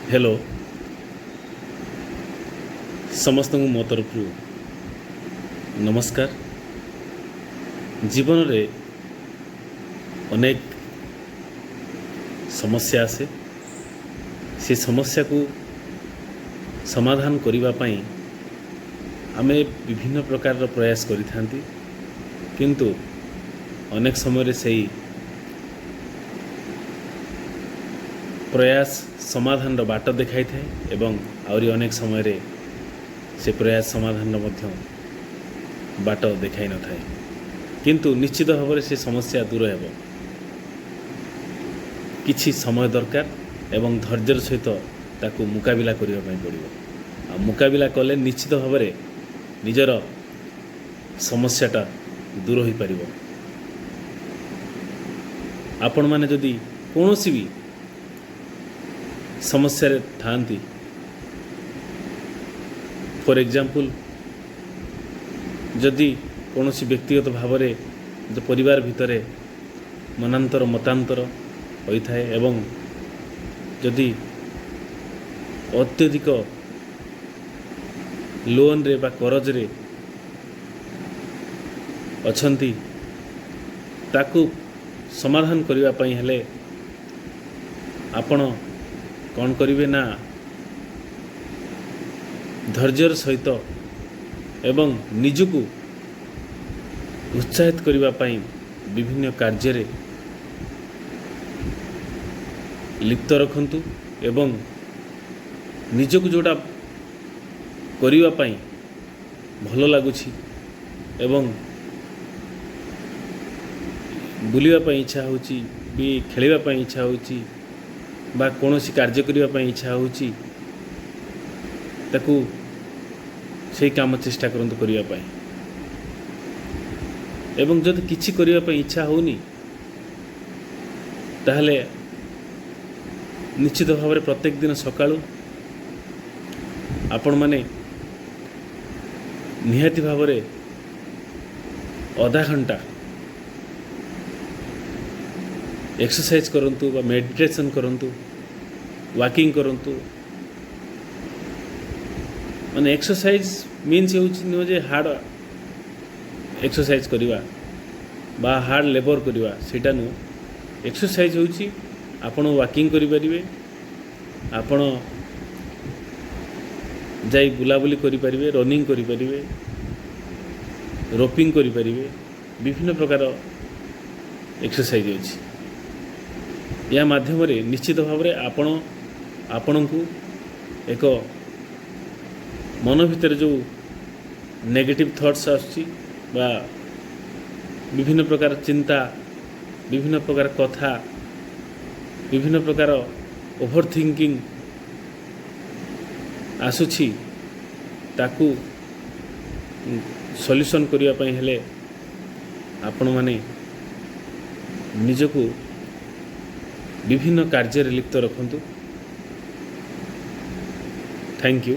Hello, ସମସ୍ତଙ୍କୁ ମୋ ତରଫରୁ ନମସ୍କାର। ଜୀବନରେ ଅନେକ ସମସ୍ୟା ଆସେ। ସେ ସମସ୍ୟାକୁ ସମାଧାନ କରିବା ପାଇଁ ଆମେ ବିଭିନ୍ନ ପ୍ରକାରର ପ୍ରୟାସ କରିଥାନ୍ତି, କିନ୍ତୁ ଅନେକ ସମୟରେ ସେଇ ପ୍ରୟାସ ସମାଧାନର ବାଟ ଦେଖାଇଥାଏ ଏବଂ ଆହୁରି ଅନେକ ସମୟରେ ସେ ପ୍ରୟାସ ସମାଧାନର ମଧ୍ୟ ବାଟ ଦେଖାଇ ନଥାଏ। କିନ୍ତୁ ନିଶ୍ଚିତ ଭାବରେ ସେ ସମସ୍ୟା ଦୂର ହେବ। କିଛି ସମୟ ଦରକାର ଏବଂ ଧୈର୍ଯ୍ୟର ସହିତ ତାକୁ ମୁକାବିଲା କରିବା ପାଇଁ ପଡ଼ିବ। ଆଉ ମୁକାବିଲା କଲେ ନିଶ୍ଚିତ ଭାବରେ ନିଜର ସମସ୍ୟାଟା ଦୂର ହୋଇପାରିବ। ଆପଣମାନେ ଯଦି କୌଣସି ବି ସମସ୍ୟାରେ ଥାଆନ୍ତି, ଫର୍ ଏକ୍ଜାମ୍ପଲ୍, ଯଦି କୌଣସି ବ୍ୟକ୍ତିଗତ ଭାବରେ ପରିବାର ଭିତରେ ମନାନ୍ତର ମତାନ୍ତର ହୋଇଥାଏ ଏବଂ ଯଦି ଅତ୍ୟଧିକ ଲୋନ୍ରେ ବା କରଜରେ ଅଛନ୍ତି, ତାକୁ ସମାଧାନ କରିବା ପାଇଁ ହେଲେ ଆପଣ କ'ଣ କରିବେ ନା ଧୈର୍ଯ୍ୟର ସହିତ ଏବଂ ନିଜକୁ ଉତ୍ସାହିତ କରିବା ପାଇଁ ବିଭିନ୍ନ କାର୍ଯ୍ୟରେ ଲିପ୍ତ ରଖନ୍ତୁ ଏବଂ ନିଜକୁ ଯେଉଁଟା କରିବା ପାଇଁ ଭଲ ଲାଗୁଛି ଏବଂ ବୁଲିବା ପାଇଁ ଇଚ୍ଛା ହେଉଛି ବି, ଖେଳିବା ପାଇଁ ଇଚ୍ଛା ହେଉଛି ବା କୌଣସି କାର୍ଯ୍ୟ କରିବା ପାଇଁ ଇଚ୍ଛା ହେଉଛି, ତାକୁ ସେଇ କାମ ଚେଷ୍ଟା କରନ୍ତୁ କରିବା ପାଇଁ। ଏବଂ ଯଦି କିଛି କରିବା ପାଇଁ ଇଚ୍ଛା ହେଉନି, ତାହେଲେ ନିଶ୍ଚିତ ଭାବରେ ପ୍ରତ୍ୟେକ ଦିନ ସକାଳୁ ଆପଣମାନେ ନିହାତି ଭାବରେ ଅଧା ଘଣ୍ଟା ଏକ୍ସରସାଇଜ୍ କରନ୍ତୁ ବା ମେଡ଼ିଟେସନ୍ କରନ୍ତୁ, ୱାକିଂ କରନ୍ତୁ। ମାନେ ଏକ୍ସରସାଇଜ୍ ମିନ୍ସ ହେଉଛି ନୁହେଁ ଯେ ହାର୍ଡ଼ ଏକ୍ସରସାଇଜ୍ କରିବା ବା ହାର୍ଡ଼ ଲେବର୍ କରିବା, ସେଇଟା ନୁହଁ। ଏକ୍ସରସାଇଜ୍ ହେଉଛି ଆପଣ ୱାକିଂ କରିପାରିବେ, ଆପଣ ଯାଇ ବୁଲାବୁଲି କରିପାରିବେ, ରନିଂ କରିପାରିବେ, ରୋପିଂ କରିପାରିବେ। ବିଭିନ୍ନ ପ୍ରକାର ଏକ୍ସରସାଇଜ୍ ଅଛି। ଏହା ମାଧ୍ୟମରେ ନିଶ୍ଚିତ ଭାବରେ ଆପଣ ଆପଣଙ୍କୁ ଏକ ମନ ଭିତରେ ଯେଉଁ ନେଗେଟିଭ୍ ଥଟ୍ସ ଆସୁଛି ବା ବିଭିନ୍ନ ପ୍ରକାର ଚିନ୍ତା, ବିଭିନ୍ନ ପ୍ରକାର କଥା, ବିଭିନ୍ନ ପ୍ରକାର ଓଭର ଥିଙ୍କିଂ ଆସୁଛି, ତାକୁ ସଲ୍ୟୁସନ୍ କରିବା ପାଇଁ ହେଲେ ଆପଣମାନେ ନିଜକୁ ବିଭିନ୍ନ କାର୍ଯ୍ୟରେ ଲିପ୍ତ ରଖନ୍ତୁ। Thank you.